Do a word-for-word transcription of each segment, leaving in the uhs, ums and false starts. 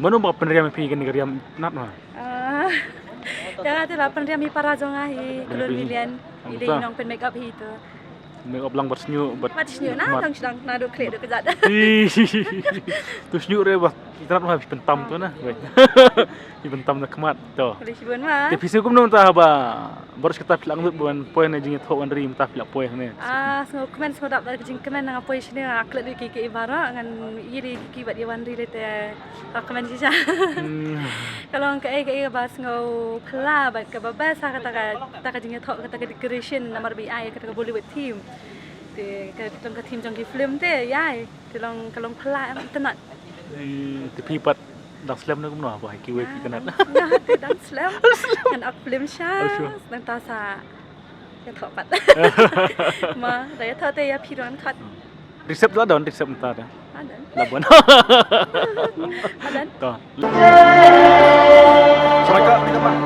Mano ba pynriam ïa phi kane ka riam itynnad ma? Ah, ïa nga te la pynriam hi para jong nga hi, Klun Lilian. Ïa i nongpyn make up hi to. Make up lang bad sniew, bad sniew na, tang sdang naduh khlieh duh kjat. To sniew re ba itynnad ma, phi pyntam to na. Phi pyntam na khmat to. Khublei shibun ma. Te phi sngew kumno mynta ba baroh shi katta phi la angnud ban poi na jingïathoh wan ri mynta phi la poi hangne? Ah, sngewkmen sngewdap bad ka jingkmen, nga poi shane nga klet lut ki ki baroh, ngan ïa ri ki bad ïa wan ri lei te ka kmen shisha. Ka long kaei kaei kaba sngewphylla bad kaba best ha kata ka, kata ka jingïathoh, kata ka decoration namar ba i ai kata ka Bollywood theme. Te ka long ka theme jong ki film te ïa. Te long, ka long phylla em itynnad. Te phi pat dang slem ne kumno ba ha kiwei phi itynnad? Nga te dang slem. Ngan ak film sha. Dang ta sa ïathoh pat. Ma da ïathoh te ïa phi ruh ngan khot. Recep la don, recep mynta da. La don. La bon. La don. To. Sraka, minta maaf.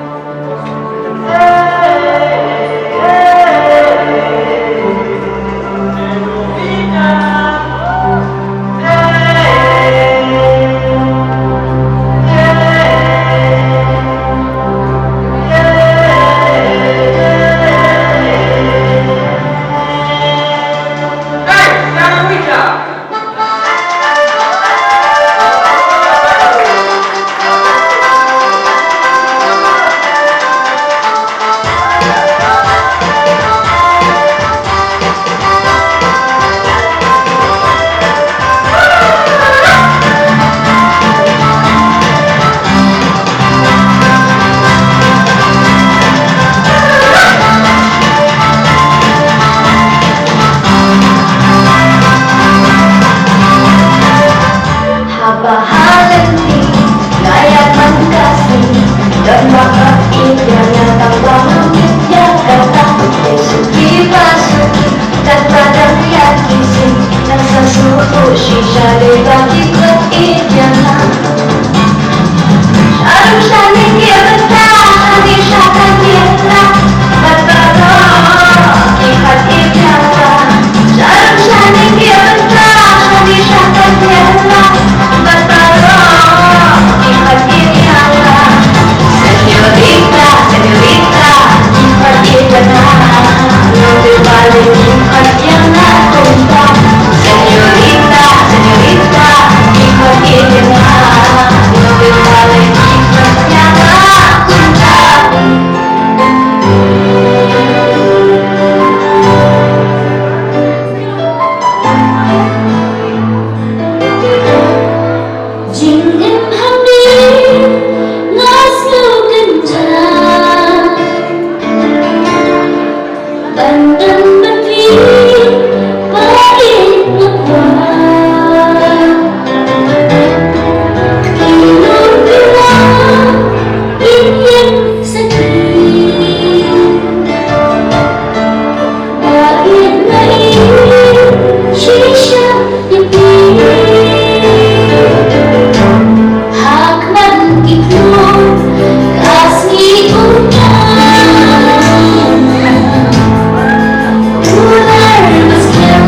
Haba ha lynti nga ïaid man ka sngi, don ba khot ïa nga tang ba ngam tip ïa kata. Te suki ba suki, kat ba dang ïa ki sngi, nang sa sngewthuh shisha dei ba ki khot ïa nga. Sharum shane ki bynta, hane sha ka ki bynta, bad baroh ki khot ïa nga. Sharum shane ki bynta, hane sha ka ki bynta, bad baroh ki khot ïa nga. Señorita, señorita, ki khot ïa nga. Nongtei balei ki khot ïa nga kumta? Señorita, señorita, ki khot ïa nga. Nongtei balei ki khot ïa nga kumta? Jingim hangne nga sngewkynjah ban don bad phi, ba ïeit nga kwah. Ki lum ki wah, kin ïeng sakhi. Ba ïeit nga ïeit shisha ïa phi. Ha khmat ki khun ka sngi u tar. U lar ba skhem.